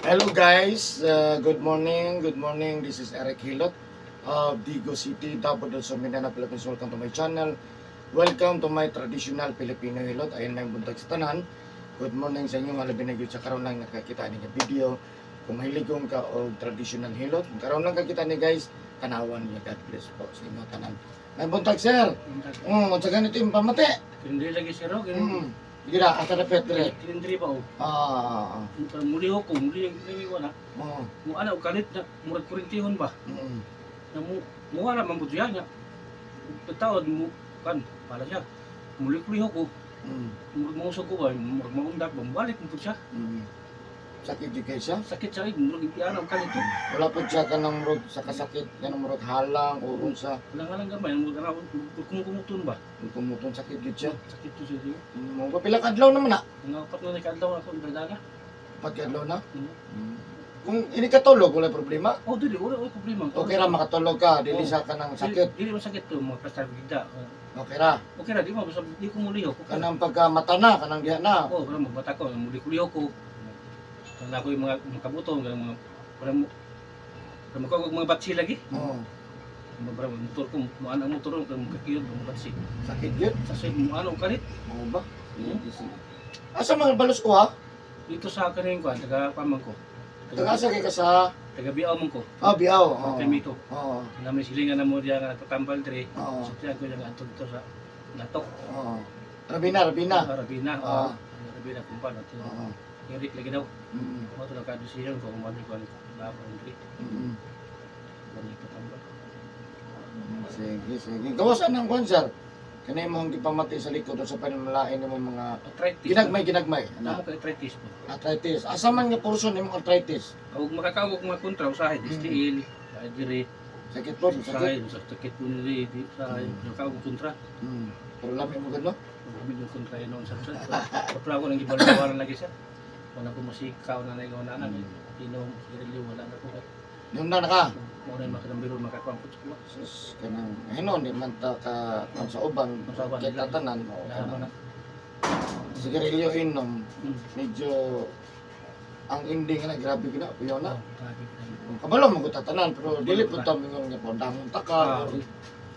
Hello guys, good morning, good morning. This is Eric Hilot of Digos City, Davao del Sur, Mindanao, Philippines. Welcome to my channel. Welcome to my traditional Filipino Hilot. Ayun lang, buntag sa tanan. Good morning sa inyo, mga labi na gyud sa karon lang nakakita ni nga video. Kung mahiligong ka og traditional hilot, kung karon lang kakita ni guys, tanawan niya. God bless po sa inyo tanan. May buntag, sir. Unsa ganito yung pamati? Hindi lagi sir, oh, ganun. Sige na, asa na Petre? Tinindri ba oh. Ah, Muli ko, muli lagi wala. oh. Mo ana og kalit na murag kurintihon ba. Na mo mo wala man pud siya nya. Pagtaod mo kan para siya. Muli ko ko, murag mausog ko ba, murag maundak ba, balik mo pud siya. Sakit jud kay siya. Sakit siya, eh, murag ana og kalit to. Wala po siya kanang murag sa kasakit, kanang murag halang o unsa. Wala nga lang gamay, murag ana kumukumuton ba. Kumutong sakit jud siya. Sakit to siya. Mo pila ka adlaw naman na? Mga 4 na kaadlaw ako dala. Pagkadlaw na. Mm. Kung ini katulog, wala problema. Oh, dili wala wala problema. Okay ra makatulog ka, dili Oo. sa kanang sakit. Dili, dili man sakit to, mga plastar gida. Okay ra. Okay ra, di mo basta di ko mulihok. Okay ra. Kanang pagka mata na, kanang diha na. Oo, pero magbata ko, muli kuliyo ko. Kung ako yung mga makabuto, mga mga parang parang makaw mga batsi lagi. Oo. Mga parang motor ko, muan ang motor ko, makakiyod mga batsi. Sakit yun. Sa side mo ano kalit Mo ba? Sige, sige. Asa mga balos ko ha? Dito sa kanin ko, taga pamang ko. Taga asa kay ka sa Taga Biao man ko. Ah, Biao. Oo. Kay Mito. Oo. Namin silingan na mo diya nga nagtatambal dire. Oo. Sa tiyan ko yung antod dito sa Natok. Oo. Rabina, Rabina. Rabina. Ah. Oh, Rabina kumpan. Oo. Eric lagi daw. Mo to nagka-decision ko kung ano ko ano na ako dire. Ano ipatambal. Sige, sige. Gawasan ng kwan, sir. Kanay mo ang gipamati sa likod o sa panamalain ng mga Arthritis. ginagmay, ginagmay. Ano Ano? ka arthritis po? Arthritis. Asa man nga portion imong arthritis? Kung makakawag mga kontra, usahay, distiil, ay dire, Sakit po, sakit. usahay, sa sakit po nila, di, usahay, makakawag kontra. Pero lami mo gano? Kami yung kontra yun noon sa sa. Kapla ko nang gibalawaran lagi siya. Wala ko musika, wala na ikaw na anak, inom, sigarilyo, wala na ko. Yung na ka. Mo na yung makadambiro, makakwangkot sa kuwa. Sus, kanang hinon di man ta ka kan sa uban, Sa uban, kay tatanan o Wala mo kanang na. Sigarilyo inom, medyo ang ending na grabe gina, puyaw na. Oh, grabe ka na. Kung kabalo mo ko tatanan pero dili pud ta mingon nga paundangon ta ka.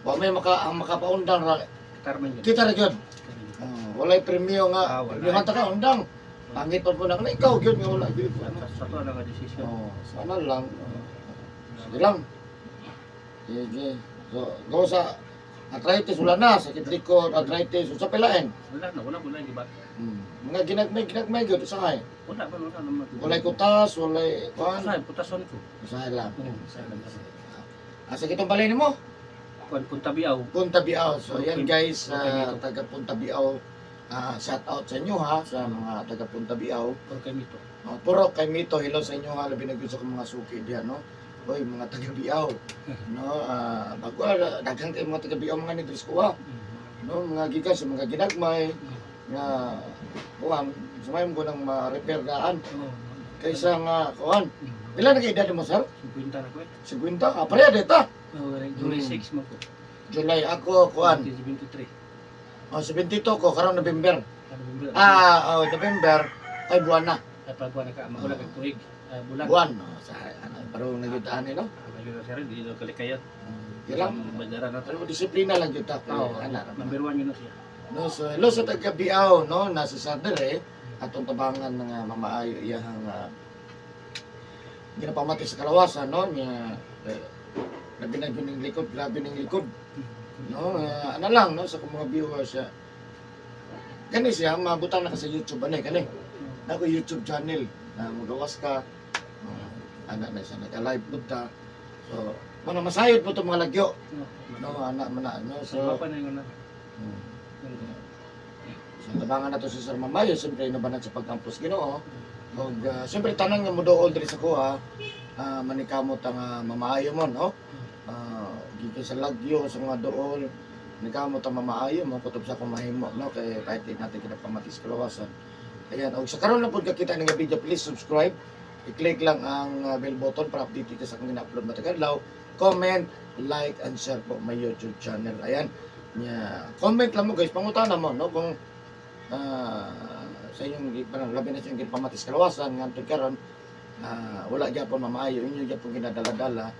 Wa may maka ang makapaundang ra Katarman yun. kita ra gyud. Katarman yun. Oh, walay premyo nga. Ah, wala. Premyohan ta ka undang. Pangit pa po na kana ikaw gyud nga wala gyud. Ano? Sa to ang decision. Oh, sana lang. Sige lang. Sige. So, go sa arthritis wala na, sakit likod, arthritis, sa pilain. Wala na, wala, wala, di ba? Mga ginagmay, ginagmay gyud usahay. Wala ba, wala naman. Walay kutas, walay kuan. Usahay, putason ko. Usahay lang. Oo, usahay lang. Asa kitong balay nimo? Kuan Punta Biao. Punta Biao. So yan guys, Okay, dito. Taga Punta Biao. Shout out sa inyo ha, sa mga taga Punta Biao. Por kay Mito. Oh, puro kay Mito, hello sa inyo ha, labi na gyud sa akong mga suki diyan, no. Oy, mga taga Biao. No, bago daghan kay mga taga Biao mga ni ko ha. No, mga gikan sa mga ginagmay nga kuan, sumayom ko ng ma-repair daan kaysa nga kuan. Pila na kay edad mo, sir? 50 na ko eh. 50. Ah, pareha dita. Oh, July 6 mo ko. July ako kuan. 2023. Oh, 72 ko karong November. November. Ah, oh, November ay buwan na. Ay pa buwan na ka, magula kag tuig. Ah, bulan. Buwan. Oh, sa ano, parang nagitaan eh, no? Ah, magyud sir, di do kalikayan. Yan lang. Bayaran na to. Pero disiplina lang gyud ta. Oo, Ana, ra man. number 1 yun na siya. No, so hello sa taga Biao, no, nasa Sadere atong tabangan nga mamaayo iyahang ginapamati sa kalawasan, no, nga eh, labi na gyud ning likod, grabe ning likod, no, ana lang, no, sa akong mga viewers siya. Kani siya mabutang na ka sa YouTube ani kani. Na ako YouTube channel na magawas ka, ana na siya naka-live pud ta. So, mana masayod po itong mga lagyo. No, ana man na, no. So, So, pa na yun na. So tabangan na to si Sir Mamayo, siyempre inubanan sa pagkampos Ginoo. Og siyempre tanan nga mo dool diri sa kuha, manikamot ang mamaayo mo, no? Gikan sa lagyo sa mga dool, manikamot ang mamaayo mo kutob sa akong mahimo, no? Kay kahit di natin kinapamatis kalawasan. Ayan, og sa karon lang pud kakita ning video, please subscribe. I-click lang ang bell button para update ka sa akong gina-upload matag adlaw. Comment, like and share po my YouTube channel. Ayan. Nya, comment lang mo guys, pangutana mo, no, kung sa inyong parang labi na sa inyong ginpamatis kalawasan ngantud karon Wala gyapon mamaayo inyo gyapon ginadala-dala.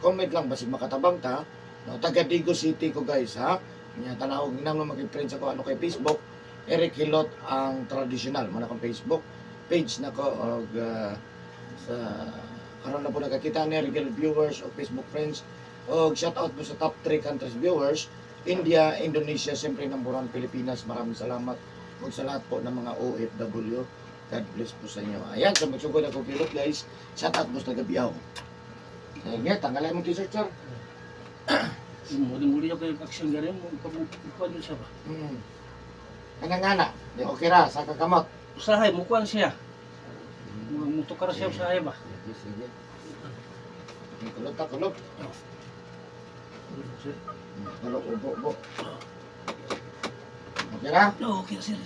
Comment lang basig makatabang ta. No, taga Digo City ko, guys, ha. Nya tanaw ginam magki-friends ako ano kay Facebook. Eric Hilot ang traditional mo na akong Facebook page nako og sa karon na po nakakita ni regular viewers o Facebook friends og shout out po sa top 3 countries viewers: India, Indonesia, siyempre number 1 Pilipinas. Maraming salamat ug sa lahat po ng mga OFW. God bless po sa inyo. Ayan, sa magsugod ako kilot, guys. Shout out po sa taga-Biaw. Sige, tanggalin mo t-shirt, sir. Mo din muli ako yung action gani mo kabukuan yun siya ba. Kanang di okay ra sa kakamot. Usahay mo kuan siya. Mutukar siya usahay ba. Sige, sige. Kulot ta, kulot. Sir. Kulot, ubo, ubo. Okay ra? Oh, okay sir.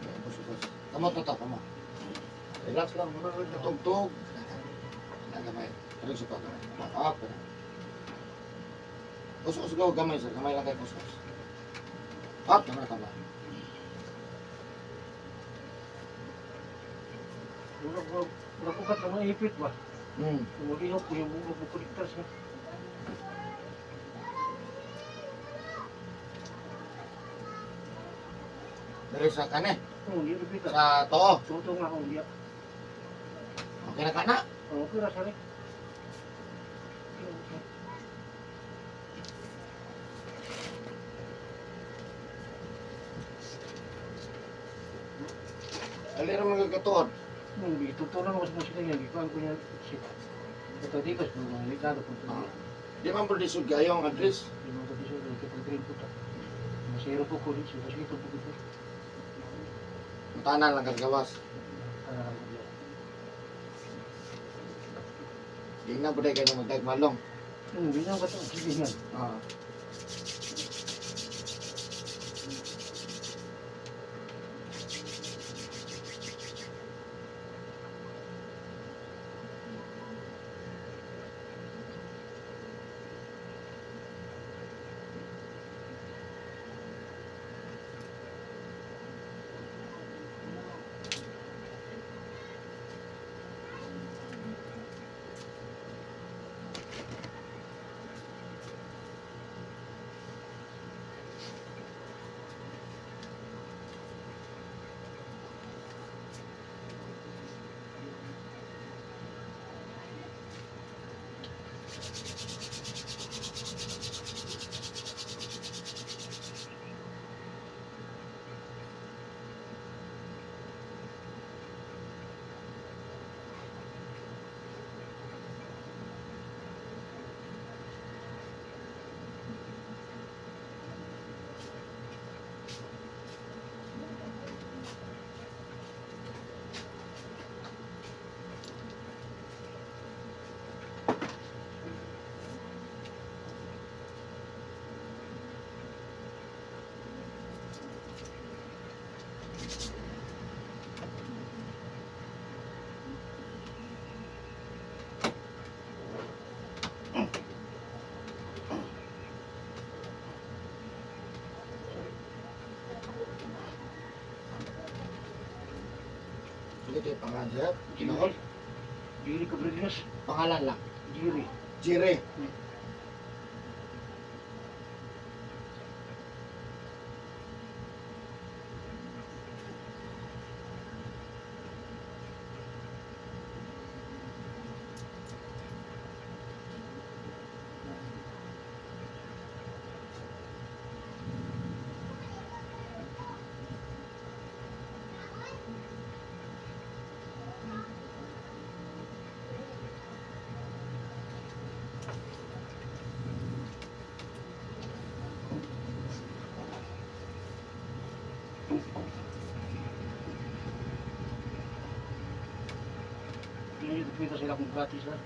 Ubos, ubos. Kamot na to, kamot. Relax lang, muna rin natugtog. Gamay. Pero sa gamay. Up. Us-us go, gamay, sir. Gamay lang kayo, us-us. Up, tama, tama. Mura ko mura ko kat ang ipit ba. Muli ko yung mura ko kolektar siya. Dari sa kane, Oh, di ipit. sa too. Toto nga ako diya. Okay na ka na. Oh, okay ra sir. Dali ra mga katuod. Itutunan ko sa musika niya, gikuan ko niya siya. Ito di ko, mga ligado po ito. Di man po lisod kayo ang address. Di mo ito siya, ito po po ito. Masero po ko, siya kasi ito po ito. Mutanan lang kagawas. Tara ko diya. Di na po kayo magdagmalong. Hindi na ko ito, sige nga. Sige, ito yung pangalan, sir. Ginool. Jiri Cabrines, Pangalan lang. Jiri. Jire. Hindi ito sila kung gratis ha.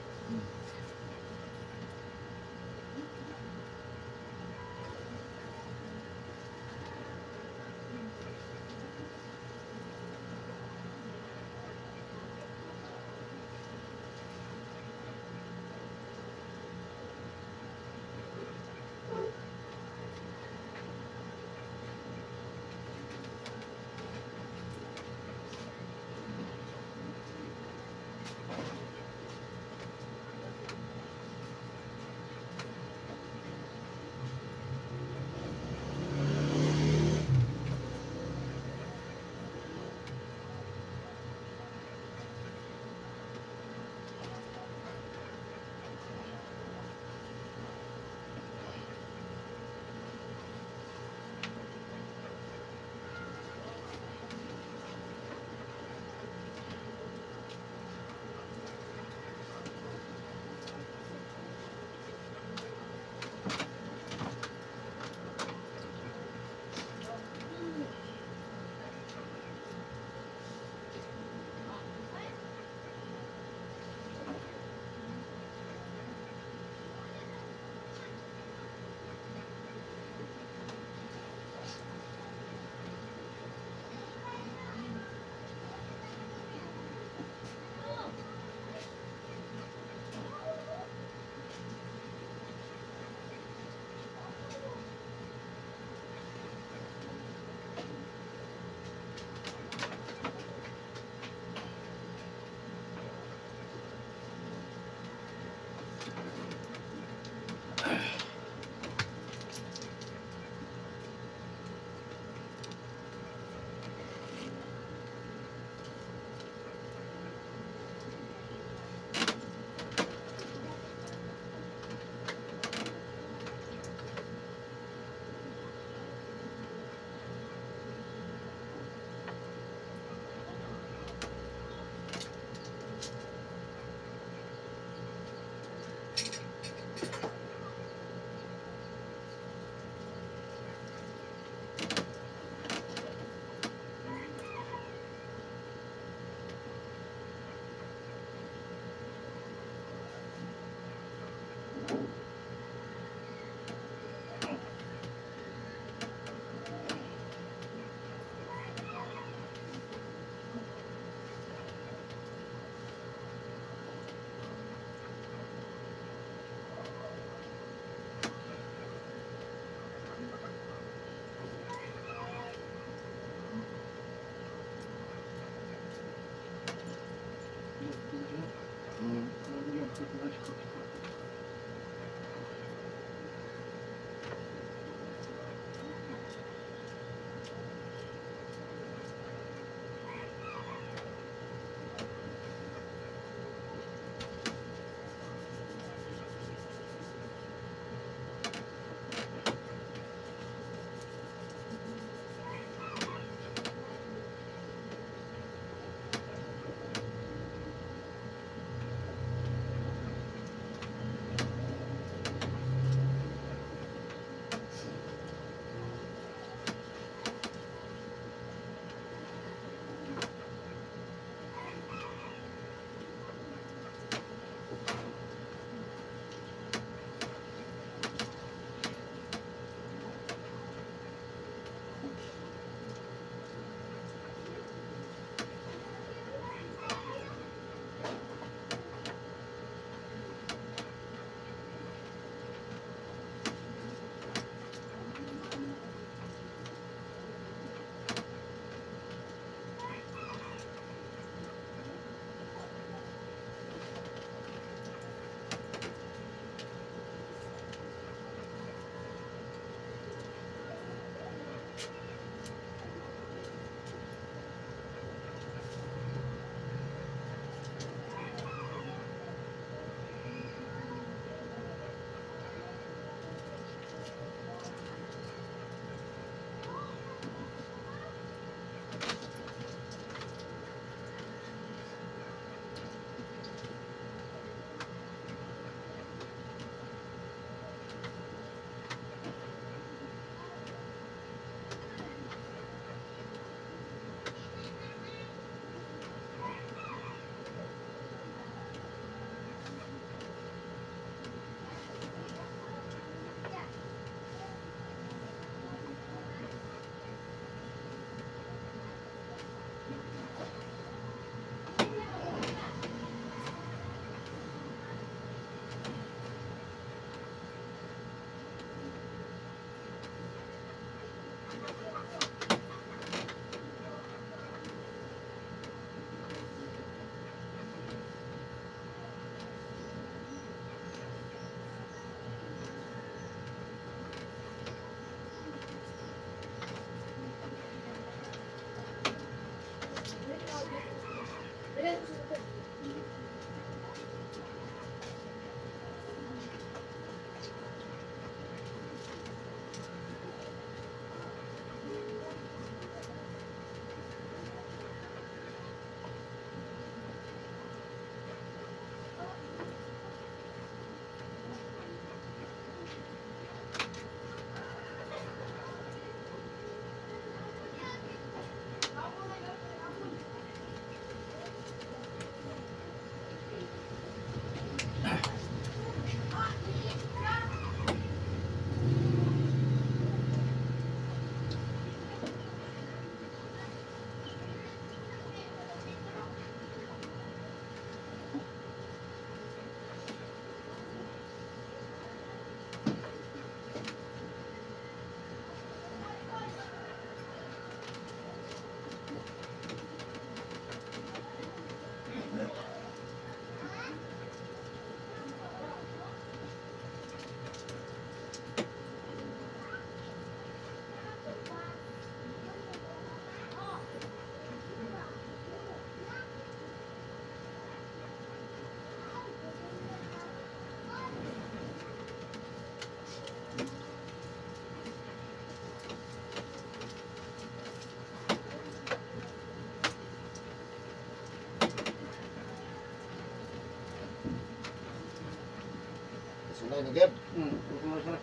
Sulay na gyud. Okay sir.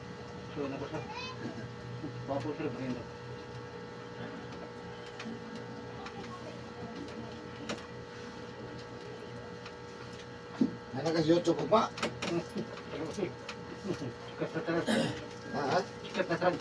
So na ko sir. Papo sir brinda. Nana ka YouTube ugma. Sikat na taran. Ha? Sikat na taran.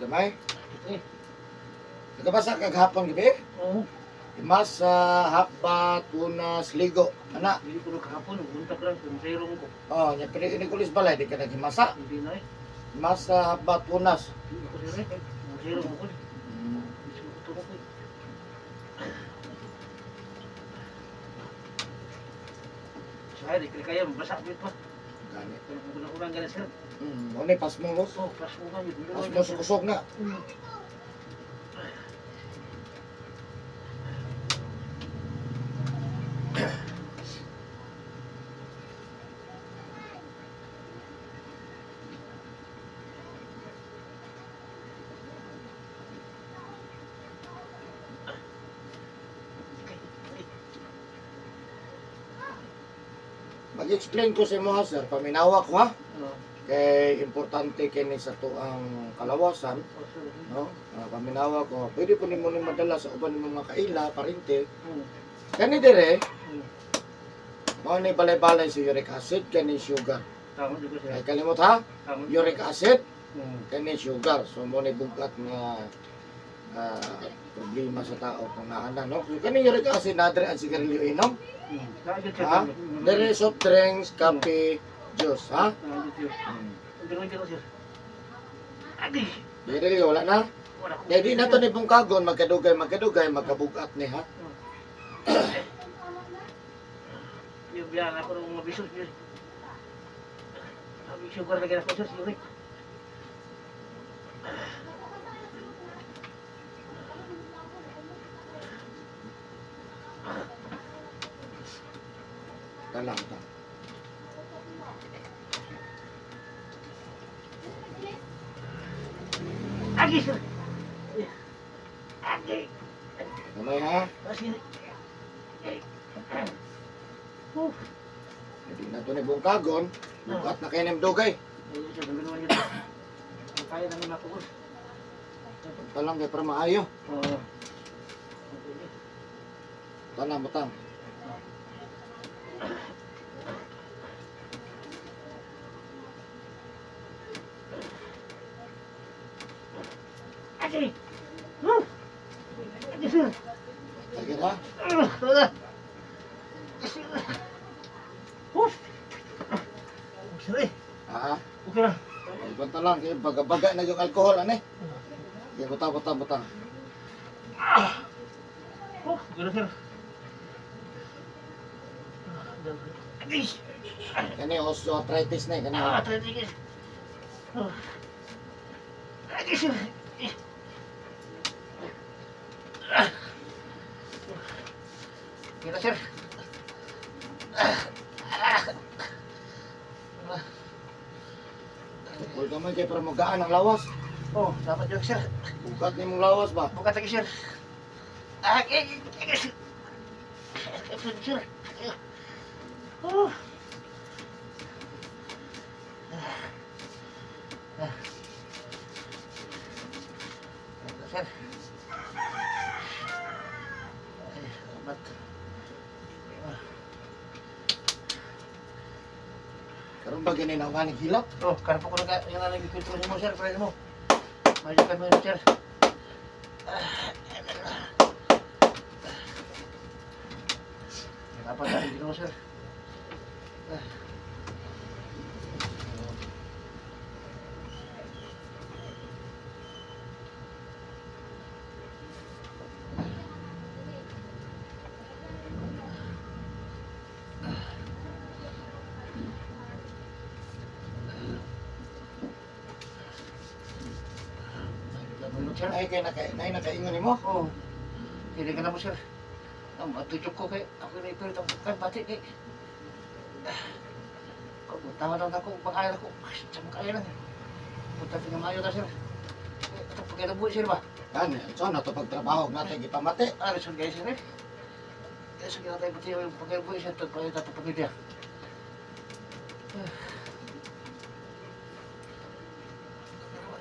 Gamay. Eh. Nagabasa kag hapon gabi? Oo. Himasa, hapbat, tunas, ligo. Ana. Hindi ko na kahapon, buntak lang, kung ko. Oh, nya pero ini kulis balay di ka naghimasa. Hindi na eh. Himasa, hapbat, tunas. Hindi ko sir eh. Masirong ko. Mismo ko ko eh. Saya di kaya basa dito. Gani. Kung kurang gani sir. Mo ni pasmo boss. Oh, pas mo kami. Pasmo sa kusog na. Mag-explain ko sa imo ha, sir. Paminawa ko ha. Oh, Kay importante kini sa tuang kalawasan, oh, sir. no? Paminawa ko. Pwede po nimo ni madala sa uban nimong mga kaila, parente. Kani dire, mao ni balay-balay si uric acid kani sugar. Tama juga sir. Ay kalimot ha? Tama. Uric acid kani sugar. So mo ni bugkat nga problema sa tao kung naana no. So, kani uric acid na dire ang sigarilyo inom. Ha? Dire soft drinks, kape, juice ha. Agi. Dire wala na. Wala ko. Kaya di na to ni bungkagon magkadugay magkadugay magkabugat ni ha. Yung biyan ako ng mga bisos. Sabi sugar lagi ako sir, uric. Talang ta. Agi sir. Agi. Gamay ha. Kasi. Oh. Di na to ni bungkagon, bugat na kay dugay. Ayun sir, ganoon yun. Ang kaya naman ako boss. Talang kay para maayo. Oo. Tanang butang. Agi. Woo. Agi sir. Sige ha. Ah, wala. Woo. Sir eh. Ha. Okay na. Ibang talang kay baga-baga na yung alcohol ane. Kaya butang butang butang. Oh, okay na sir. Agi. Kani osteoarthritis na eh, kani. Ah, tigis. Oh. Agi sir. Ah. Okay na sir. Huwag gamay kay para magaan ang lawas. Oh, dapat yun sir. Bugat ni mong lawas ba? Buka lagi sir. Ah, agi, agi, sir. Sir. Oh. Ah. Sir. Ay, salamat. Karon ba gani na ng hilak? Oh, karpo ko na yung nagkikwento mo sir, friend mo. Medyo kami sir. Dapat tayo ginawa sir. Sir. Ay kay naka nay nakaingon nimo. Oh. Hindi ka na mo sir. Ang matutok ko kay ako na ipilit ang kan pati kay. Kung tawa lang ako, pag ako, sa mga lang. Punta ka mayo ta sir. Ito pagkailan sir ba? Kan, so na to pagtrabaho natin gipamati. Ano sir guys sir eh? Kaya sa tayo pati yung pagkailan sir, ito pa ito pamilya.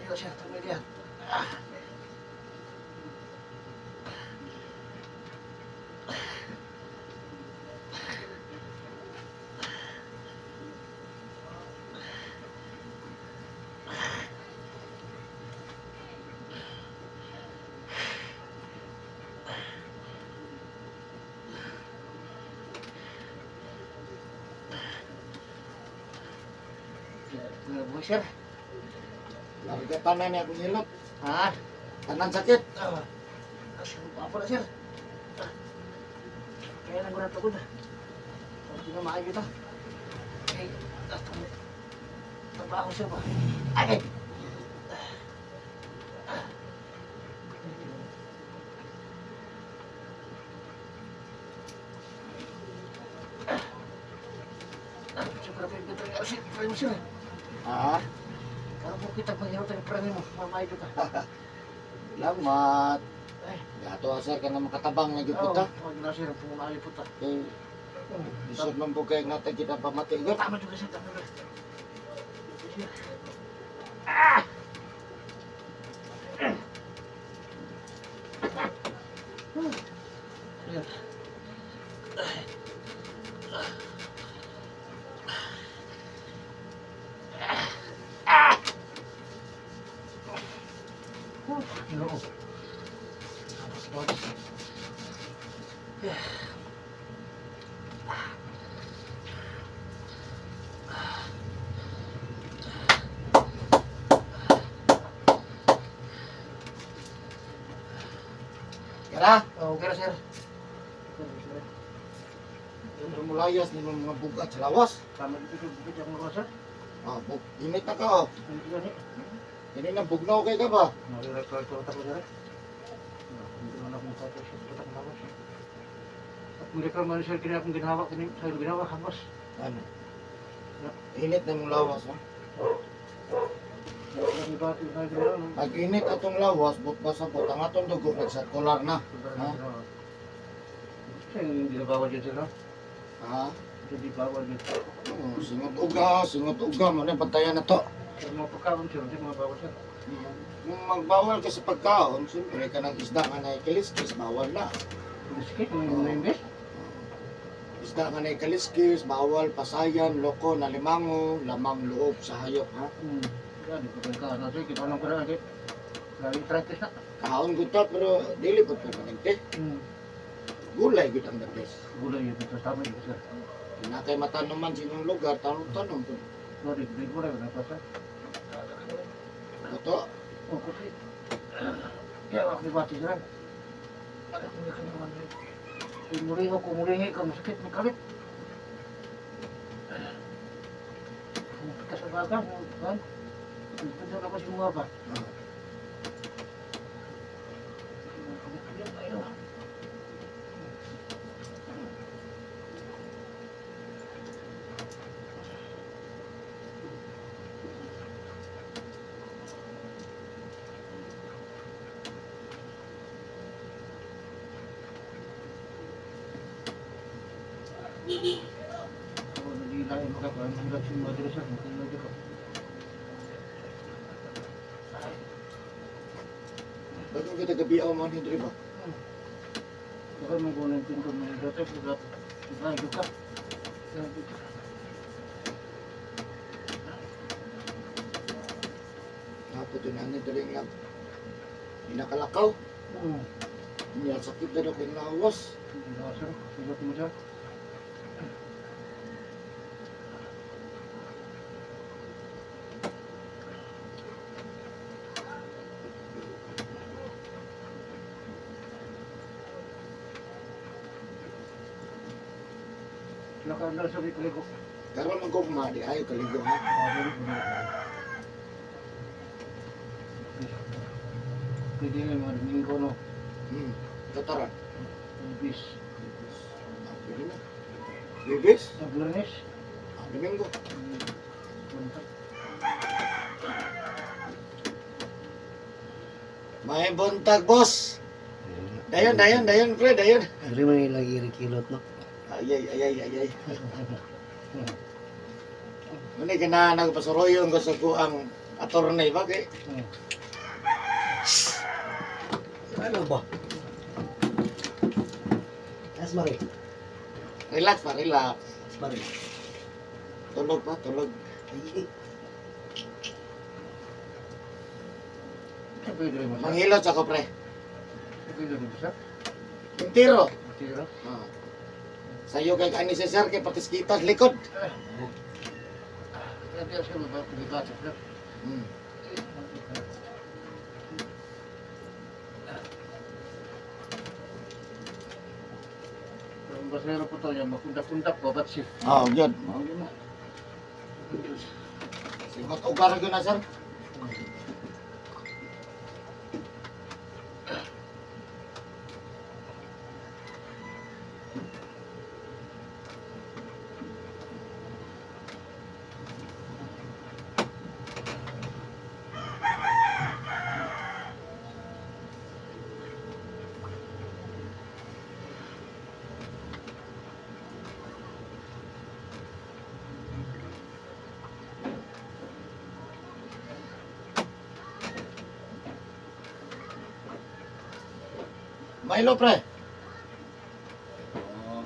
Ano sir, pamilya. Ah. Buhay, sir. Larga tanan niya akong hilot. Ha? Tanan sakit. Ah. Apa na, sir? Ah. Kaya lang ko na pagod. Hindi na maayo ta. Ay, atong trabaho, sir ba? Ay! Siyempre, sir, sir, sir. Ha? Karon po kita manghirot ang prangin mo, mamayo ta. Salamat. Ay. Gato sir ka na makatabang na gyud po ta. Oo, na sir, pumayo po ta. Kay lisod man po kay natay kita pamati gyud. Tama juga sir, tama juga. Sir. Ah! Sir. Ah! Oh, Ginoo. Tapos, Kara, Okay na, sir. Okay na, sir. mulayas ni mga bugat sa lawas. Tama dito sa bukid akong gawa, sir. Ah, bug init na ka oh. Ano ito ni? Ini na bugnaw kay ka ba? Nalilay ko ito utak ko, sir. Hindi na akong tato sa utak ng lawas. At muli ka man, sir, kini akong ginawa, kini sa ginawa, habas. Ano? Init na mong lawas ha. Ang iba, ito na ginawa, no? Pag init atong lawas, but basa po, ang atong dugo nagsirkular na. Ha? Sir, hindi na bawal dyan, sir, no? Ha? Hindi bawal dyan. Oh, singot uga, mo na bantayan na to. Pero mga pagkaon, sir, hindi mga bawal, sir. Kung magbawal ka sa pagkaon, siyempre ka ng isda nga naikaliskis, bawal na. Biskit, mga imbes. Isda nga naikaliskis, bawal, pasayan, loko, nalimango, lamang loob sa hayop, ha? Gani ko kayo ka, sir, kita lang ko na, sir. Lagi practice na. Kaon gud ta, pero dili pud permanente. Gulay gud ang the best. Gulay yun, ito, tama yun, sir. Na kay matanuman sa inyong lugar, tanom-tanom pud. Sorry, di gulay, wala pa, sir. Ito, Oh, kasi. Kaya ako ni Bati, sir. Ano kung hindi ka naman, sir. Muli ako, muli ka, masakit, may kalit. Ka sa baga, kan? Nagpunta na kasi mga ba? Ako, nagila yung makakuha. Ang hirap siya mga dito, sir. Magkailan dito. bagong kita gabi ako man hindi ba? Baka mong kunin din ko mga dati, pagkat medyo ka. Tapos yun ang dali nga inakalakaw. Oo. Niya sakit na daw kong lawas. Hindi na, sir. Sulat mo, sir. Lakad na sa ligo. Karon man ko kumadi ayo kaligo ha. Ah, very good. Pwede nga mga Domingo, no? Tataran. Bis. Ah, pwede na. Bibis? Sa Biyernes. Ah, Domingo. Buntag. May buntag, boss. Dayon, dayon, dayon, pre, dayon. Diri man yung lagi kilot, no? Ay, ay, ay, ay, ay, ay. Muna ganahan ako pasuroyon ko sa kuang attorney ba kay Ano ba? As mare. Relax pa, relax. As mare. Tulog pa, tulog. Ay, Pwede rin mo, sir. Manghilot sa ko, pre. Pwede rin mo, sir. Intiro. Tiro. Ah. Sayo kay ani si sir kay patiskitas likod. Na diya sir, ba kubigat sir. Ang basero po to, yung makundak-kundak, babat sir. Ah, good. Mao gyud na. Sigot ugar gyud na, sir. Milo, pre. Oh.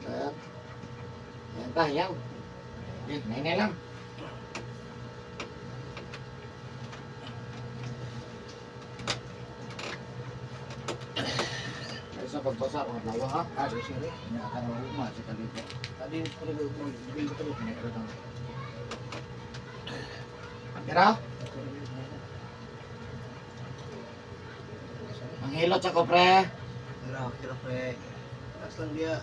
Ayan. Ayan ta, yaw. Yan, nainay lang. Ay, sa pagbasa, mga lawa ha. Ah, sir, sir. Nakakarawa mo, sa kalito. Tadi ko rin ko ko ko. Tira, ang hilot sa ko, pre. Tira, tira pre. Relax lang dia.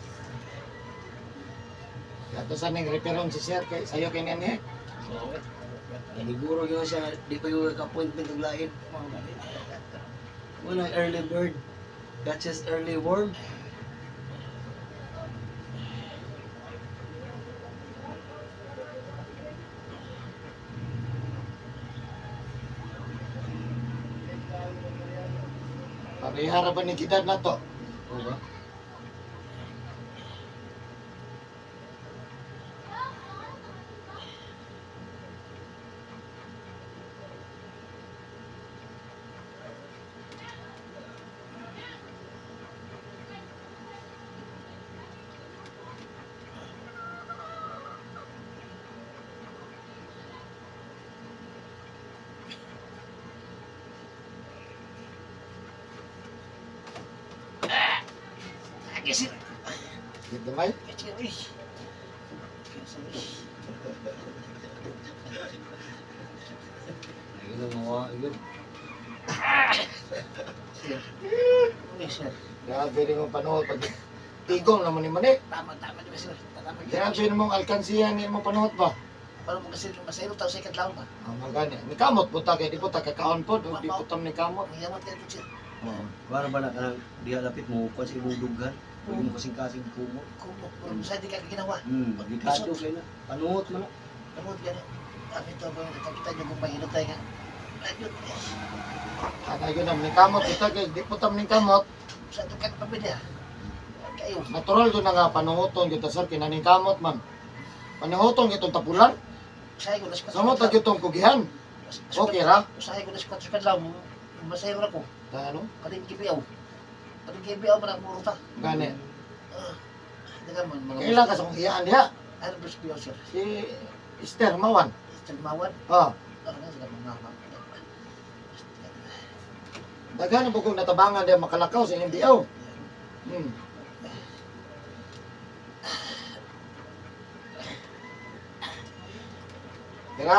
Ato sa ning referon si sir kay sayo kay nene. Siguro yun siya, di pa yung appointment og lain. Muna early bird catches early worm. Pareha ra ba ni gidad na to? Oo ba? Ay, sir. Sakit gamay. Ay, sir. Ay. Sir. Ay, na mawa yun. Sir. Ay, sir. Grabe rin mo panuhot pag tigong naman ni Mani. Tama, tama di ba, sir? Tama. Grabe yun mong alkansiya ni mo panuhot ba? Para mo kasi masayro tao sa ikadlaw ba? Ah, magani. Ni kamot po ta kay di po ta kakaon po, di po tam ni kamot. Mangyamot kayo po, sir. Oo. Para ba na kanang diha lapit mo kuan sa imong dughan? Huwag mo kasing kasing kumo. Kumo, pero sa di ka ginawa. Delikado kay na. Panuot man na. Kamu gani. Kami to ba kita nyo kung mahilo tayo nga. Ayun. Ana yun ang ni kamot po ta kay di po tam ni kamot. Sa ito ka pamilya. Kayo. Natural doon na nga panuhoton kita sir kinaning kamot man. Panuhoton itong tapulan. Usahay ko na sa Samot ta gyud tong kugihan. Okay ra. Usahay ko na sa kwatro kadlaw. Masayro ako. Ta ano? Kaling kibiaw. Kaling kibiaw man ang muro ta. Gani. Ah, Daga man mga. Kaila ka sa kong iyaan diha. Ano ba siya, sir? Si Esther Mawan. Esther Mawan. Ah, Ano na sila mga mga. daghan po kong natabangan diha makalakaw sa inyong diaw. Tira,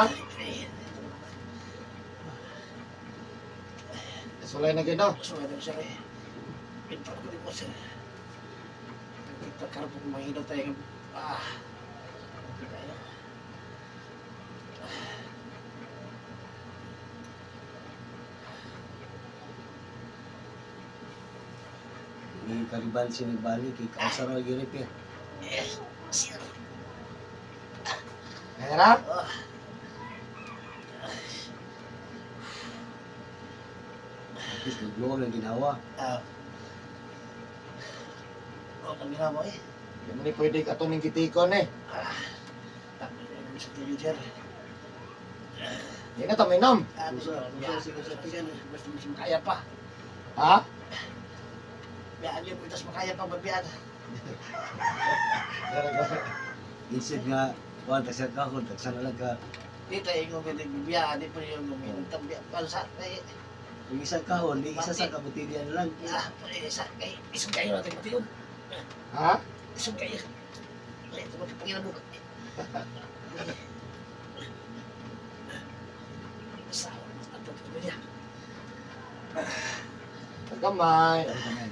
sulay na gyud no. So, ano sir eh. Pinto ko din po sir. Pinto karon po mahilo tayo. Ah. Okay tayo. Ni kariban si nagbalik kay kausa ra gyud repair. Eh, sir. Tira. Ah. At least nagluwag lang ginawa. Ah. Oh, ang ginawa eh. Di man ni pwede ato ning gitikon eh. Ah. Tama na sa tuyo, sir. Di na ta minom. Ah, Usa, usa, sige, sir. sige. Basta mas makaya pa. Ha? Biyaan yun, tas makaya pa mabiyaan. Instead nga kuan tagsa kahon tagsa na lang ka. Di tayo yung biyaan, di pa yung gumintam biya. Para sa, eh, Kung isang kahon, di isa sa kabutilya na lang. ah, eh, sa, eh, isang kayo natin pati yun. Ha? Isang kayo. Ay, ito magpapakina mo. Sa, at ito niya. Gamay. Ay, gamay.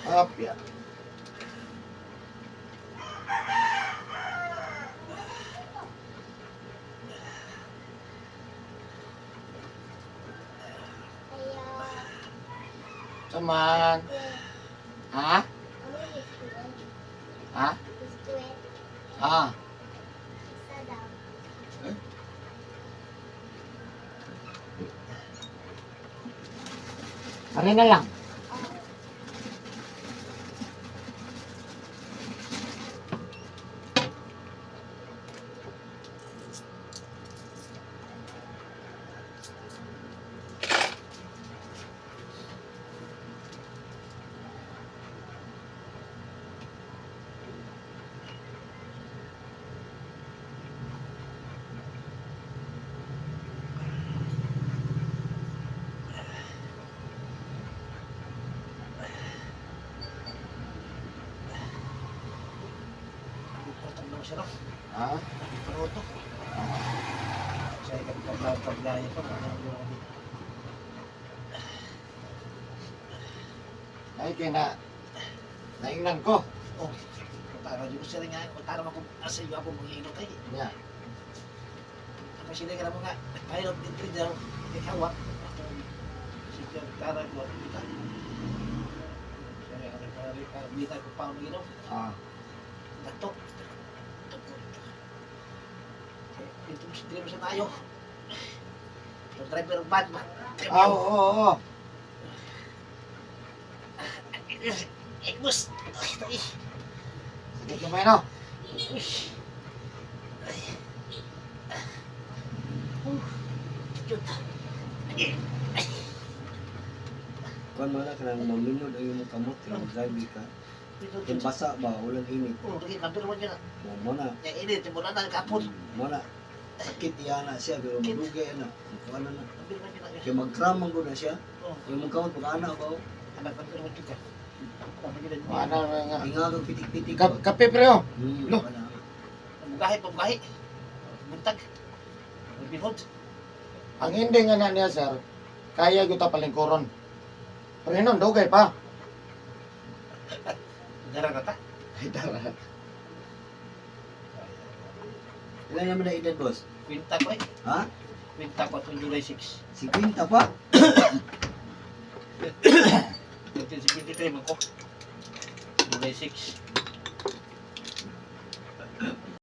Up, ya. Saman. Ha? Ha? Ah. Pare na lang. Important naman siya, no? Ha? Pero ito. Sa ikapagpapagaya pa, mga ano dito. Ay, kaya na. Naingnan ko. Oh, tara di ko sila nga, tara mo kung asa iyo ako manginot ay. Nya. Ako sila nga mo nga, pilot din rin daw, ikaw ah. Sige, tara ko ako kita. Sige, ako para bita ko pa manginot. Ah. Dato. Dato. Dito mo dito sa tayo. Ito driver ng van ba? Ah, oo, oo, oo. Eh, boss. Ay, ay. Sige, gamay no. Uy. Ay. Oh, cute. Ay. Kuan man na kanang maminod ang imong kamot kay mag-drive ka. Dito, Kung basa ba ulan init. Oh, lagi number one yun. Mo na. Ya ini mo na na kapon. Mo na. Sakit iya na siya pero madugay na. Kuan na na. Number one yun. Kay mag-cram man gud na siya. Oh, Yung imong kamot pag ana ba? anak number one yun ka. Wala na nga. Inga kag pitik-pitik. Kape pre oh. Hmm. Lo. Wala. Bugahi, bugahi. Buntag. Behold. Ang hindi nga na niya sir, kaya gyud ta palingkuron. Pero hinon dugay pa. Dara na ta. Ay dara. Ilan naman na edad, boss? Kwinta ko eh. Ha? Kwinta ko itong July 6. 50 pa. 1973 man ko. July 6.